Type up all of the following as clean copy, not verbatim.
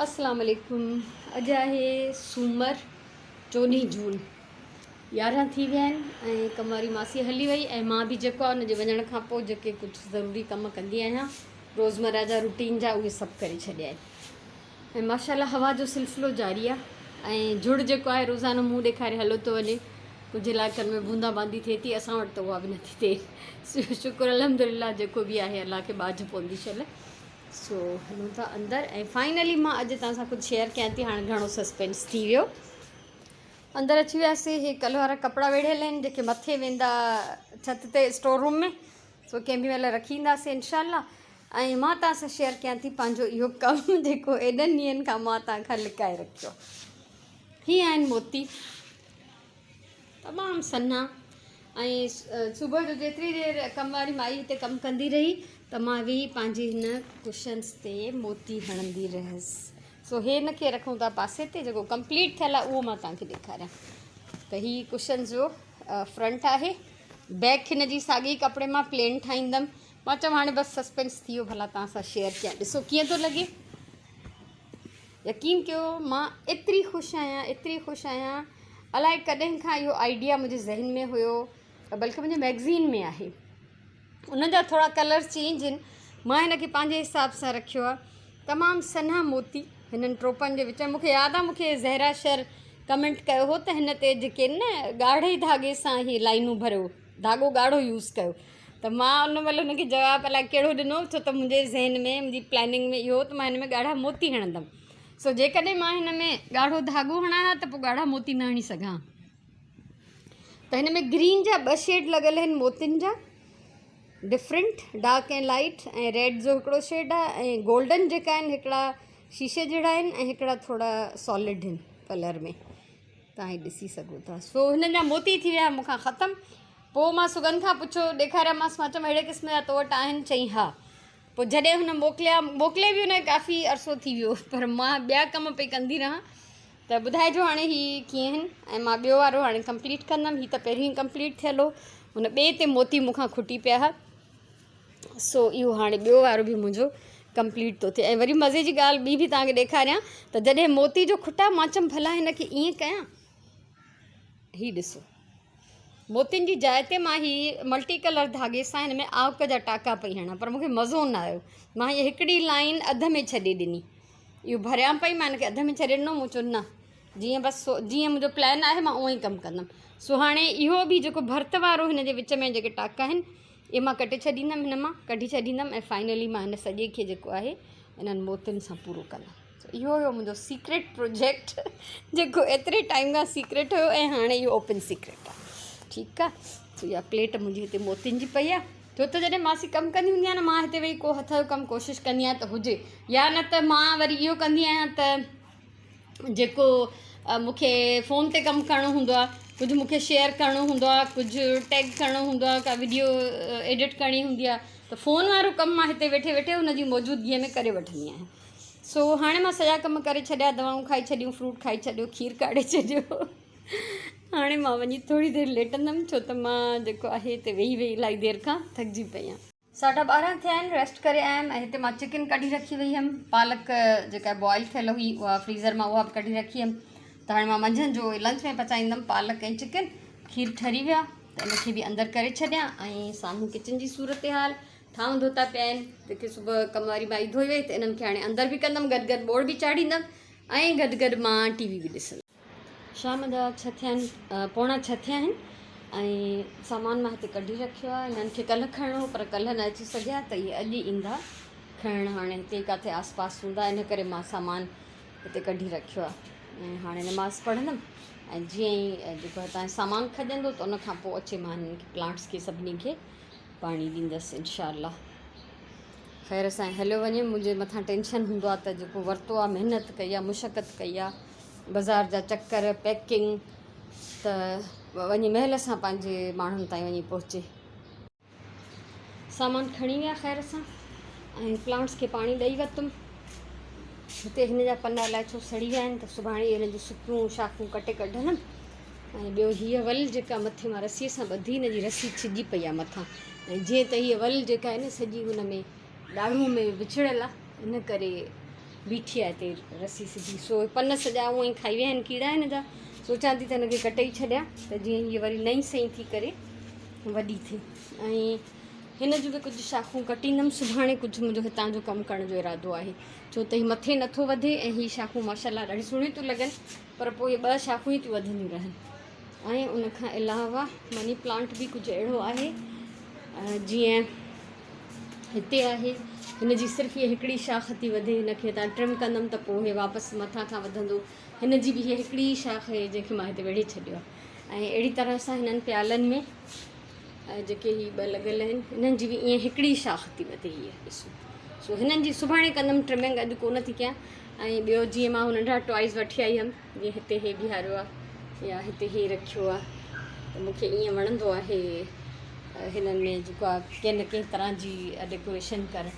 اسلام عليڪم اڄ آهي سومر 14 جون 11 ٿي ويا آهن ۽ ڪم واري ماسي هلي وئي ۽ مان به جيڪو آهي ان جي وڃڻ کان پوء جيڪي ڪجهه ضروري ڪم ڪندي آهيان روزمره جا روٽين جا اهي سڀ ڪري ڇڏيا آهن ۽ ماشاء الله هوا جو سلسلو جاري آهي ۽ جھڙ جيڪو آهي روزانو منهن ڏيکاري هلو ٿو وڃي ڪجهه علائقن ۾ بوندا باندي ٿئي ٿي اسان وٽ ته اها به نٿي ٿئي شڪر الحمد لله جيڪو به آهي الله کي ٻاجهه پوندي شل سو هلون ٿا اندر ۽ فائنلي مان اڄ توهان سان ڪجهه شيئر ڪيان ٿي هاڻي گهڻو سسپينس ٿي ويو. اندر اچي وياسي هي ڪلهه وارا ڪپڙا ويڙهيل آهن جيڪي مٿي ويندا ڇت تي اسٽور روم ۾ سو ڪنهن به مهل رکي اينداسي انشاء الله ۽ مان توهان سان شيئر ڪيان ٿي پنهنجو اهو ڪم جيڪو ايڏن ڏينهن کان مان توهان کان لڪائي رکيو هي آهن موتي تمام سنها ۽ صبح جو جيتري دير ڪم واري مائي هتي ڪم ڪندي رهي ته مان ويهي پنهنجي هن ڪشنس تي موتي هڻندي رهيس سو هي هن کي رکون ٿا پاسي تي جيڪو ڪمپليٽ ٿيل آهي اهو مان توهان کي ڏيکاريان ته هي ڪشنس جو فرنٽ آهي بيڪ هن جي ساڳي ڪپڙي مان پلين ٺاهيندم مان چيم هاڻي بس سسپينس ٿي ويو ڀلا توهان سان شيئر ڪيان ڏسو ڪيئن ٿو لڳي يقين ڪيو مان ايتري خوش آهيان ايتري خوش آهيان الائي ڪڏهن کان اهو آئيڊيا منهنجي ذهن ۾ هيو بلڪه منهنجي ميگزين ۾ آهي ان جا ٿورا ڪلر چينج آهن مان هن کي پنهنجي حساب سان رکيو آهي تمام سنها موتي هنن ٽوپن جي وچ ۾ مونکي ياد آهي مونکي زهرا شر ڪمينٽ ڪيو هو ته هن تي جيڪي نه ڳاڙهي ڌاڳي سان هي لائنون ڀريو ڌاڳو ڳاڙهو يوز ڪيو ته مان ان مهل هن کي جواب الائي ڪهڙو ڏنو ڇو ته منهنجي ذهن ۾ منهنجي پلاننگ ۾ اهو هو ته مان هن ۾ ڳاڙها موتي هڻندم سو جيڪڏهن مان هن ۾ ڳاڙهو ڌاڳو هڻان ها ته پوء ڳاڙها موتي نه هڻي سگهان ته هن ۾ گرين جا ٻه شيڊ لڳل آهن موتين جا ڊفرنٽ ڊارڪ ۽ لائٽ ۽ ريڊ جو هڪڙو شيڊ آهي ۽ گولڊن جيڪا آهن هڪڙا شيشي جهڙا آهن ۽ هڪڙا ٿورا سالڊ آهن ڪلر ۾ توهان هي ڏسي سگهو ٿا. سو هنن جا موتي ٿي ويا مون کان ختم. پوء مان سڳن کان پڇيو، ڏيکاريامانس، مان چيم اهڙي قسم جا تو وٽ آهن؟ چيائين ها. پوء جڏهن هن موڪليا، موڪلي به هن کي ڪافي عرصو ٿي ويو پر مان ٻيا ڪم پئي ڪندي رهان ته ٻڌائجو هاڻي هي ڪيئن آهن ۽ مان ٻيو وارو هاڻي ڪمپليٽ ڪندم. هي ته پهريون ئي ڪمپليٽ ٿيل هو. هن ٻئي تي موتي مون کان کٽي پيا ها. سو اهو هاڻي ٻيو وارو به منهنجو ڪمپليٽ ٿو ٿئي ۽ وري مزي جي ڳالهه ٻي به توهان کي ڏيکاريان ته جڏهن موتي جو کٽا مان چيم ڀلا هن کي ائين ڪيان هي ڏسو موتين جي جاء تي مان هي ملٽي ڪلر ڌاڳي سان هن ۾ آوڪ جا ٽاڪا پئي هڻان پر مونکي مزو نه آيو مان هيء هڪڙي لائن اڌ ۾ ڇڏي ڏني اهو ڀريان پئي مان هن کي اڌ ۾ ڇڏي ڏنو مون چيو نه جيئن بس جيئن منهنجو پلان آهي مان اونئن ئي ڪم ڪندم سو هاڻي اهو به جيڪو ڀرت وارو هن جي وچ ۾ جيڪي ٽاڪا آهن اهي مان ڪٽي ڇڏيندم هن مان ڪڍي ڇڏيندم ۽ فائنلي مان هن سڄي کي جيڪو آهي انهن موتين سان پورو ڪندم سو اهو هيو منهنجو سيڪريٽ پروجيڪٽ جيڪو ايتري ٽائيم کان سيڪريٽ هيو ۽ هاڻي اهو اوپن سيڪريٽ آهي ٺيڪ آهي سو اها پليٽ منهنجي هتي موتين جي پئي آهي ڇو ته جڏهن ماسي ڪم ڪندي هوندي آهي نه مان هتي ويهي ڪو هٿ جو ڪم ڪوشش ڪندي آهيان ته هجي يا نه ته مان وري اهو ڪندي آهيان ته جيڪو مون کي فون تي ڪم ڪرڻو هوندو آهي ڪجهه مون کي شيئر ڪرڻو هوندو آهي ڪجهه ٽيگ ڪرڻو هوندو آهي ڪا وڊيو ايڊٽ ڪرڻي هوندي آهي ته فون وارو ڪم مان هتي ويٺي ويٺي هن جي موجودگيء ۾ ڪري وٺندي آهيان سو هاڻي مان سڄا ڪم ڪري ڇڏيا دوائون کائي ڇڏيون فروٽ کائي ڇڏيو کير ڪاڙهي ڇڏيو هاڻي مان وڃي ٿوري دير ليٽندم ڇو ته مان جيڪو آهي هتي ويهي ويهي الاهي دير کان ٿڪجي پئي آهيان. ساڍا 12 ٿيا آهن ريسٽ ڪري آيم ۽ هتي مان چڪن ڪڍي رکي وئي هيم پالڪ جيڪا بوائل ٿيل هئي اها فريزر مان اها به ڪڍي رکي هيم ته هاڻي مان منجهند جو لنچ ۾ پچائيندم پالڪ ۽ چڪن کير ٺري ويا ته ان کي به اندر ڪري ڇڏيان ۽ سامهون ڪچن جي صورتحال ٿانو ڌوتا پيا آهن جيڪي صبح ڪم واري مائي ڌوئي وئي ته انهن کي هاڻي اندر به ڪندم گڏ گڏ ٻوڙ به چاڙهيندم ۽ گڏ گڏ مان ٽي وي به ڏسندم. شام جا ڇهه ٿيا آهن پوڻا ڇهه ٿيا آهن ۽ سامان مان هتي ڪڍي رکيو آهي هنن کي ڪلهه کڻڻو هو پر ڪلهه نه اچي سگهيا ته اهي اڄ ايندا کڻڻ هاڻي هتي ڪاٿي آس پاس هوندا ان ڪري مان سامان هتي ڪڍي رکيو آهي ۽ هاڻي نماز پڙهندم ۽ جيئن ئي جيڪو هتان سامان کڄندو ته ان کان پوء اچي مان هنن کي پلانٽس کي سڀني کي پاڻي ڏيندس انشاء الله خير سان هليو وڃي منهنجي مٿان ٽينشن هوندو آهي ته جيڪو ورتو آهي محنت ڪئي آهي مشقت ڪئي آهي بازار جا چڪر پيڪنگ ته وڃي مهل سان پنهنجي ماڻهن تائين وڃي پهچي. سامان کڻي ويا خير سان ۽ پلانٽس کي پاڻي ڏئي ورتم هتي هن جا پنا الائي ڇو سڙي ويا آهن ته سڀاڻي هن جون سڪيون شاخون ڪٽي ڪڍندم ۽ ٻيو هيء ول جيڪا مٿي مان رسيء سان ٻڌي هن جي رسي ڇڄي پئي آهي مٿان ۽ جيئن ته هيء ول جيڪا آهي نه سڄي هن ۾ ڏاڙهون ۾ وڇڙيل آهي ان ڪري بيٺي آهي هتي رسي سڌي سو پن سڄا اونئن ئي کائي ويا آهن ڪيڙا هن جا. سوچان ٿي ته هن کي ڪٽي ئي ڇڏيان ته جيئن هيء وري نئين سئين ٿي ڪري وڏي ٿئي. ۽ هن جون به ڪجهه شاخون ڪٽيندم سڀاڻي. ڪجهه منهنجو هتان جو ڪم ڪرڻ جو ارادو آهي، ڇو ته هي مٿي نٿو وڌي ۽ هي شاخون ماشاء الله ڏاڍيون سهڻيون ٿيون لڳن، پر پوء اهي ٻه شاخون ئي ٿيون وڌنديون رهن. ۽ ان کان علاوه مني پلانٽ به ڪجهه اهڙو آهي جيئن هتي آهي، هن جي صرف هيء هڪڙي شاخ ٿي وڌي. هن کي هتان ٽرم ڪندم ته پوء هي واپس مٿان کان وڌندو. هن جي به هيء هڪڙي ئي شاخ آهي جنهن کي مان هتي ويڙهي ڇڏيو آهي. ۽ اهڙي طرح سان هنن پيالن ۾ جيڪي هي ٻه لڳل آهن، انهن جي به ائين هڪڙي شاخ ٿي وڌي. هيء ڏسو، سو هنن جي سڀاڻي ڪندم ٽرمنگ، اڄ ڪونه ٿي ڪيان. ۽ ٻيو جيئن مان هو ننڍا ٽوائز وٺي آئي هيم، جيئن هتي هي بيهاريو آهي يا هتي هي رکيو آهي، ته مون کي ائين وڻندو آهي هنن ۾ جيڪو آهي ڪنهن نه ڪنهن طرح جي ڊيڪوريشن ڪرڻ.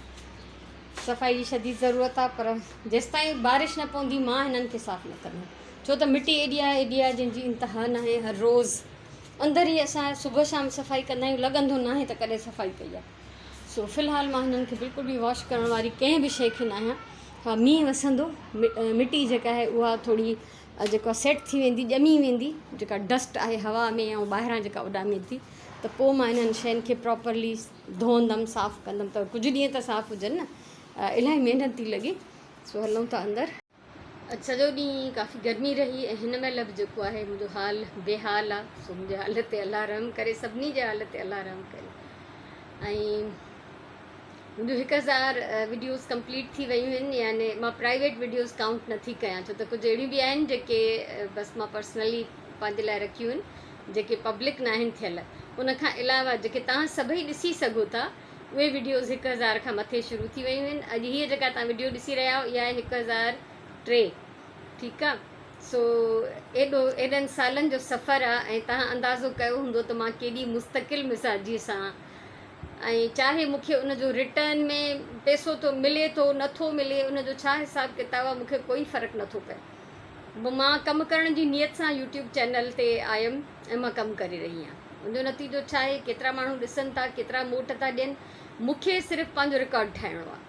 صفائي جي شديد ضرورت آهي، پر جيستائين بارش نه پوندي مان هنن کي صاف نه ڪندم، ڇو ته مٽي ايڏي آهي، ايڏي آهي جنهن جي انتها ناهي. هر روز اندر ئي اسان صبح شام صفائي ڪندا آهيون، لڳندو ناهي ته ڪڏهن صفائي ڪئي آهي. سو في الحال مان هنن کي بلڪل به واش ڪرڻ واري ڪنهن به شيء کي ناهيان. ها مينهن وسندو، مٽي جيڪا آهي اها ٿوري جيڪو آهي سيٽ ٿي ويندي، ڄمي ويندي، جيڪا ڊسٽ آهي هوا ۾ ۽ ٻاهران جيڪا اڏامي ٿي، ته پوء مان انهن شين کي پراپرلي ڌوئندم، صاف ڪندم، ته ڪجهه ڏينهن ته صاف هجن نه. الاهي محنت ٿي لڳي. سو هلون ٿا اندر. اڄ سڄو ڏينهن ڪافي گرمي رهي ۽ هن مهل به جيڪو آهي منهنجو حال بي حال آ. سو منهنجي حال تي الله رحم ڪري، سڀني جي حال تي الله رحم ڪري. ۽ منهنجون 1000 وڊيوز ڪمپليٽ ٿي ويون آهن، يعني مان پرائيويٽ وڊيوز ڪائونٽ نٿي ڪيان، ڇو ته ڪجهه اهڙيون به آهن جيڪي بس مان پرسنلي پنهنجي لاء رکيون آهن، جيڪي پبلڪ ناهن ٿيل. ان کان علاوه جيڪي توهان سڀئي ڏسي سگهو ٿا اهي وڊيوز 1000 کان مٿي شروع ٿي ويون آهن. اڄ هيء جيڪا توهان وڊيو ڏسي رهيا آهيو اها آهي 1003. ٺيڪ آ، سو ايڏو ايڏن سالن جو سفر آ ۽ توهان اندازو ڪيو هوندو ته مان ڪيڏي مستقل مزاجي سان، ۽ چاهي مون کي ان جو ريٽرن ۾ پيسو ٿو ملي ٿو نٿو ملي، ان جو ڇا حساب ڪتاب آ، مون کي ڪوئي فرق نٿو پئي. مان ڪم ڪرڻ جي نيت سان يوٽيوب چينل تي آيم ۽ مان ڪم ڪري رهي آهيان. ان جو نتيجو ڇا آهي، ڪيترا ماڻهو ڏسن ٿا، ڪيترا موٽ ٿا ڏين، مون کي صرف پنهنجو رڪارڊ ٺاهڻو آهي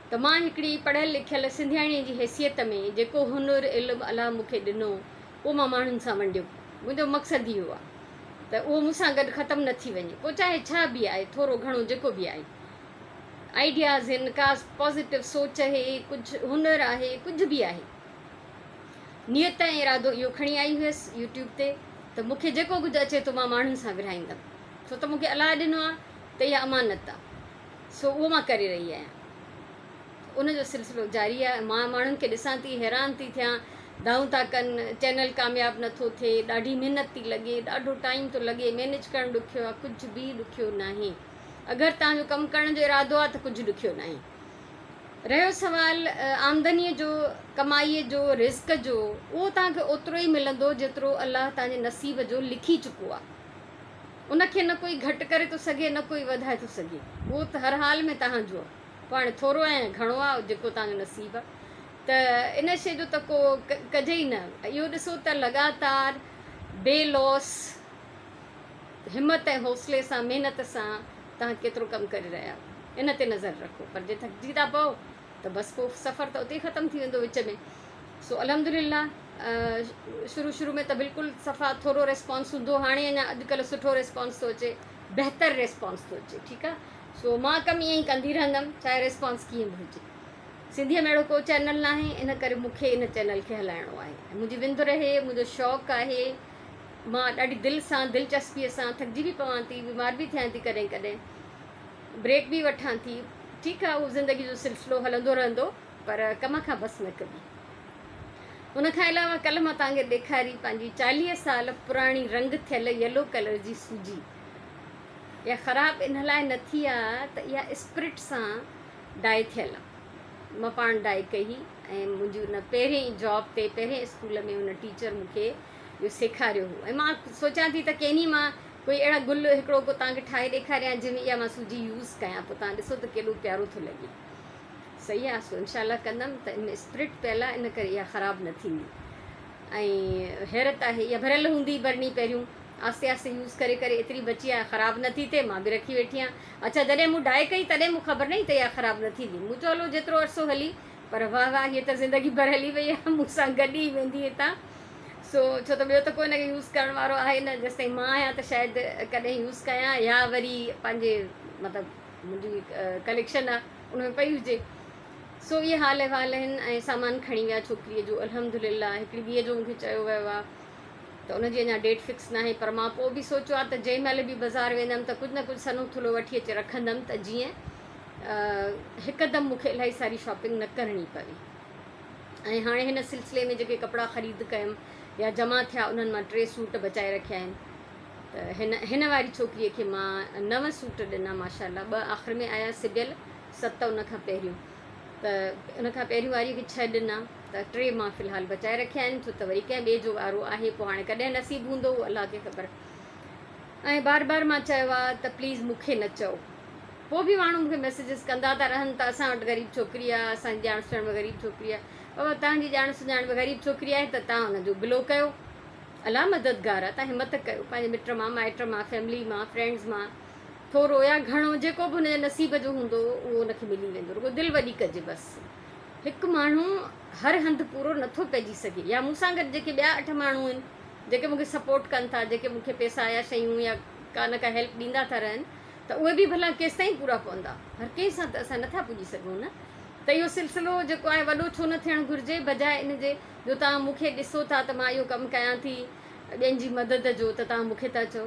ته مان هڪڙي پڙهيل لکيل سنڌياڻيء جي حيثيت ۾ جيڪو هنر علم الله مون کي ڏنو اهو مان ماڻهن سان ونڊيو. منهنجو مقصد اهو آهي ته اهو مون سان گڏ ختم نه ٿي وڃي، پوء چاهي ڇا به آهي، ٿورو گهڻو جيڪو به آهي، آئيڊياز آهن، ڪا پازيٽو سوچ آهي، ڪجهه هنر آهي، ڪجهه به آهي. نيت ۽ ارادو اهو کڻي آئي هيس يوٽيوب تي ته مون کي جيڪو ڪجهه اچي ٿو مان ماڻهن سان ورهائيندم، ڇو ته مون کي الله ڏنو آهي ته اها امانت آهي، سو اهو مان ڪري رهي آهيان. ان جو سلسلو جاري آهي. مان ماڻهن کي ڏسان ٿي، حيران ٿي ٿيان، دانهون ٿا ڪن، چينل ڪامياب نٿو ٿئي، ڏاڍي محنت ٿي لڳي، ڏاڍو ٽائيم ٿو لڳي، مينيج ڪرڻ ڏکيو آهي. ڪجهه به ڏکيو ناهي. اگر توهان جو ڪم ڪرڻ جو ارادو آهي ته ڪجهه ڏکيو ناهي. رهيو سوال آمدنيء جو، ڪمائيء جو، رزق جو، اهو توهان کي اوترو ئي ملندو جيترو الله توهان جي نصيب جو لکي چڪو آهي. ان کي نه ڪوئي گهٽ ڪري ٿو سگهي نه ڪوئي وڌائي ٿو سگهي. اهو ته هر حال ۾ توهان جو آهي. پوء هاڻي ٿورو آهي يا گهڻو آهي، جيڪو توهان جو نصيب آهي. ته ان شيء جو ته ڪو ڪجي ئي نه. اهو ڏسو ته لڳاتار بي لوث همت ۽ حوصلي سان محنت سان توهان ڪيترو ڪم ڪري رهيا آهيو، ان تي نظر رکو. پر جي ٿڪجي ٿا پئو ته بس پوء سفر ته اتي ئي ختم ٿي ويندو وچ ۾. سو الحمدلله شروع شروع ۾ ته بلڪل صفا ٿورو ريسپانس هوندو، هاڻي اڃا اڄڪلهه سٺو ريسپانس ٿو اچي، بهتر ريسپانس ٿو اچي. ٺيڪ آهي، سو مان ڪم ائين ئي ڪندي رهندم چاهي ريسپانس ڪيئن به هجي. سنڌيء ۾ اهڙو ڪو چينل ناهي، ان ڪري مون کي ان چينل کي هلائڻو آهي. منهنجي وندر آهي، منهنجو شوق آهي. مان ڏاڍي دل سان، دلچسپيء سان ٿڪجي به پوان ٿي، بيمار به ٿيان ٿي ڪڏهن ڪڏهن، بريڪ به وٺان ٿي. ٺيڪ آهي، اهو زندگي جو سلسلو هلندو رهندو، پر ڪم کان بس نه ڪبي. ان کان علاوه ڪلهه مان توهان کي ڏيکاري پنهنجي 40 سال پراڻي رنگ ٿيل يلو ڪلر جي سوجي. اها خراب ان لاء نه ٿي آ ته اها اسپرٽ سان ڊائي ٿيل آ. مان پاڻ ڊائي ڪئي هئي ۽ منهنجي ان پهرين جاب تي پهرين اسڪول ۾ ان ٽيچر مون کي اهو سيکاريو هو ۽ مان سوچيان ٿي ته ڪنهن مان ڪوئي اهڙا گل هڪڙو ڪو توهان کي ٺاهي ڏيکاريان جنهن ۾ اها مان سوجي يوز ڪيان، پوء توهان ڏسو ته ڪيڏو پيارو ٿو لڳي. صحيح آ، سو انشاء الله ڪندم ته ان ۾ اسپرٽ پيل آ ان ڪري اها خراب نه ٿيندي. ۽ حيرت آهي اها ڀريل هوندي برني پهريون آهستي آهستي يوز ڪري ڪري ايتري بچي آهي خراب نه ٿي ٿئي، مان به رکي ويٺي آهيان. اڇا جڏهن مون ڊائي ڪئي تڏهن مون خبر نه هئي ته اها خراب نه ٿيندي. مون چيو هلو جيترو عرصو هلي پر واهه واهه هيء ته زندگي ڀر هلي وئي آهي مون سان گڏ ئي ويندي هتان سو ڇو ته ٻيو ته ڪو هن کي يوز ڪرڻ وارو آهي نه جيستائين مان آهيان ته شايد ڪڏهن يوز ڪيان يا وري پنهنجي مطلب منهنجي ڪليڪشن آهي ان ۾ پئي هجي سو اهي حال احوال آهن ۽ سامان کڻي ويا ڇوڪريء جو الحمد لله هڪڙي ٻيء جو مونکي چيو ويو آهي ته ان جي اڃا ڊيٽ فڪس ناهي پر مان پوء به سوچيو آهي ته جنهن مهل به بازار ويندم ته ڪجهه نه ڪجهه سنهو ٿلهو وٺي اچي رکندم ته جيئن هڪدم مون کي الاهي ساري شاپنگ نه ڪرڻي پوي ۽ هاڻي هن سلسلي ۾ جيڪي ڪپڙا خريد ڪيم يا جمع ٿيا انهن مان ٽي سوٽ بچائي رکيا آهن ته هن هن واري ڇوڪريء کي مان نو سوٽ ڏنا ماشاء الله ٻه آخر ۾ آيا سبيل ست ان کان پهريون ته ان کان پهريون واري کي ڇهه ڏنا ته ٽي مان في الحال بچائي رکيا آهن ڇو ته وري ڪنهن ٻئي جو وارو آهي پوء هاڻي ڪڏهن نصيب هوندو اهو الله کي خبر ۽ بار بار مان چيو آهي ته پليز مون کي نه چئو پوء به ماڻهو مون کي ميسيجز ڪندا ٿا رهن ته اسان وٽ غريب ڇوڪري آهي اسان جي ڄاڻ سڃاڻ ۾ غريب ڇوڪري آهي بابا توهان جي ڄاڻ سڃاڻ ۾ غريب ڇوڪري آهي ته توهان ان جو گلو ڪيو الله مددگار آهي توهان همت ڪيو پنهنجي مٽ مان مائٽ مان فيملي مان فرينڊز مان ٿورو يا گهڻو جيڪو به هن جي نصيب جو هوندو اهو ان کي ملي ويندو رڳو دل وڏي ڪجي بس هڪ ماڻهو هر هنڌ پورو نٿو پئجي سگهي يا مون سان گڏ جيڪي ٻيا اٺ ماڻهو آهن جيڪي مون کي سپورٽ ڪن ٿا جيڪي مون کي پيسا يا شيون يا ڪا نه ڪا هيلپ ڏيندا ٿا رهن ته اهي به ڀلا ڪيستائين پورا پوندا هر ڪنهن سان ته اسان نٿا پڄي سگهون نه ته اهو سلسلو جيڪو آهي وڏو ڇو نه ٿيڻ گهرجي بجاء ان جي جو توهان مون کي ڏسو ٿا ته مان اهو ڪم ڪيان ٿي ٻين جي مدد جو ته توهان مون کي ٿا چئو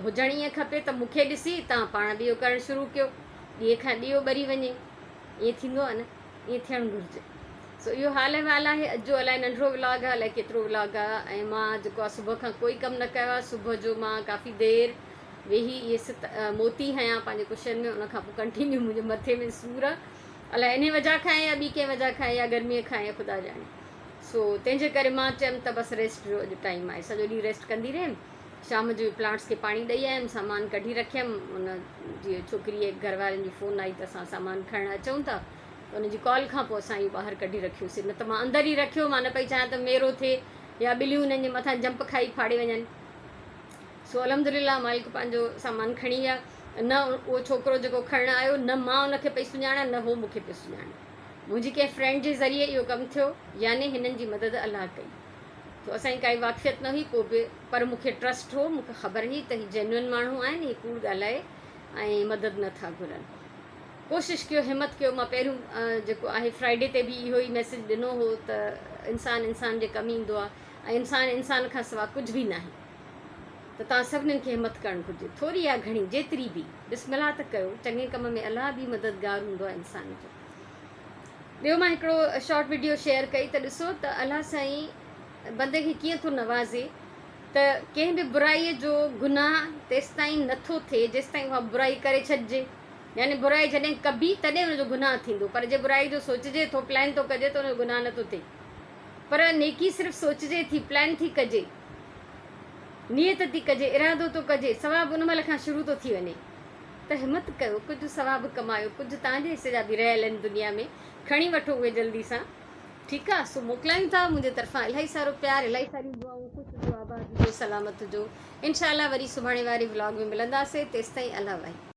هجڻ ائين کپي ته مون کي ڏسي توهان پاڻ به اهو ڪرڻ شروع ڪيو. ڏيئي کان ڏيئو ٻري وڃي. ائين ٿيندو آهي نه؟ ائين ٿيڻ گهرجي. سو اهو حال احوال آهي. اڄ جو الائي ننڍڙو ولاگ آهي الائي ڪيترو ولاگ آهي ۽ مان جيڪو آهي صبح کان ڪوئي ڪم نه ڪيو آهي. صبح جو مان ڪافي دير ويهي اهي ست موتي هنيا پنهنجي ڪشن ۾ ان کان پوء ڪنٽينيو منهنجي مٿي ۾ سور آهي. الائي انهي وجهه کان آهي يا ٻي ڪنهن وجهه کان آهي يا گرميء کان آهي خدا ڄاڻي. سو تنهن جي ڪري مان چيم ته بس ريسٽ جو اڄ ٽائيم آهي. سڄو ڏينهن ريسٽ ڪندي رهيم. شام جو پلانٽس کي پاڻي ڏئي آيم، سامان ڪڍي رکيم، ان جي ڇوڪريء جي گهر وارن جي فون آئي ته اسان سامان کڻڻ اچون ٿا ته ان جي ڪال کان پوء اسان اهو ٻاهر ڪڍي رکيوسين نه ته مان اندر ئي رکيو مان نه پئي چاهيان ته ميرو ٿئي يا ٻليون انهن جي مٿان جمپ کائي ڦاڙي وڃن سو الحمدلله مالڪ پنهنجو سامان کڻي ويا نه اهو ڇوڪرو جيڪو کڻڻ آيو نه مان ان کي پئي سڃاڻان نه هو مون کي پيو سڃاڻي منهنجي ڪنهن فرينڊ جي ذريعي اهو ڪم ٿيو يعني هنن جي مدد الله ڪئي ٿو اسان جي ڪائي واقفيت نه هئي پوء به پر مون کي ٽرسٽ هو مون کي خبر هئي ته هي جينوئن ماڻهو آهن هي ڪوڙ ڳالهائي ۽ مدد نه ٿا گهرن ڪوشش ڪيو همت ڪيو مان پهريون جيڪو آهي فرائيڊي تي به اهو ئي ميسج ڏنو هو ته انسان انسان جي ڪم ايندو آهي ۽ انسان انسان کان سوا ڪجهه به ناهي ته توهان سڀنين کي همت ڪرڻ گهرجي ٿوري يا گهڻي جيتري به بسم الله ته ڪيو چڱي ڪم ۾ الله به مددگار هوندو آهي انسان جو ٻيو مان هڪڙو شارٽ وڊيو شيئر ڪئي ته ڏسو ته الله سائين بندي کي ڪيئن ٿو نوازي ته ڪنهن به برائي جو گناهه تيستائين نٿو ٿئي جيستائين اها برائي ڪري ڇڏجي يعني برائي جڏهن ڪبي تڏهن ان جو گناهه ٿيندو پر جي برائي جو سوچجي ٿو پلان ٿو ڪجي ته ان جو گناهه نٿو ٿئي پر نيڪي صرف سوچجي ٿي پلان ٿي ڪجي نيت ٿي ڪجي ارادو ٿو ڪجي ثواب ان مهل کان شروع ٿو ٿي وڃي ته همت ڪيو ڪجهه ثواب ڪمايو ڪجهه توهان جي حصي جا به رهيل آهن دنيا ۾ کڻي وٺو اهي جلدي سان ٺيڪ آ سو موڪلايون ٿا منهنجي طرفان الاهي سارو پيار الاهي ساريون دعائون خوش هجو آباد هجو سلامت هجو انشاء الله وري سڀاڻي واري ولاگ ۾ ملنداسي تيستائين الله واهي.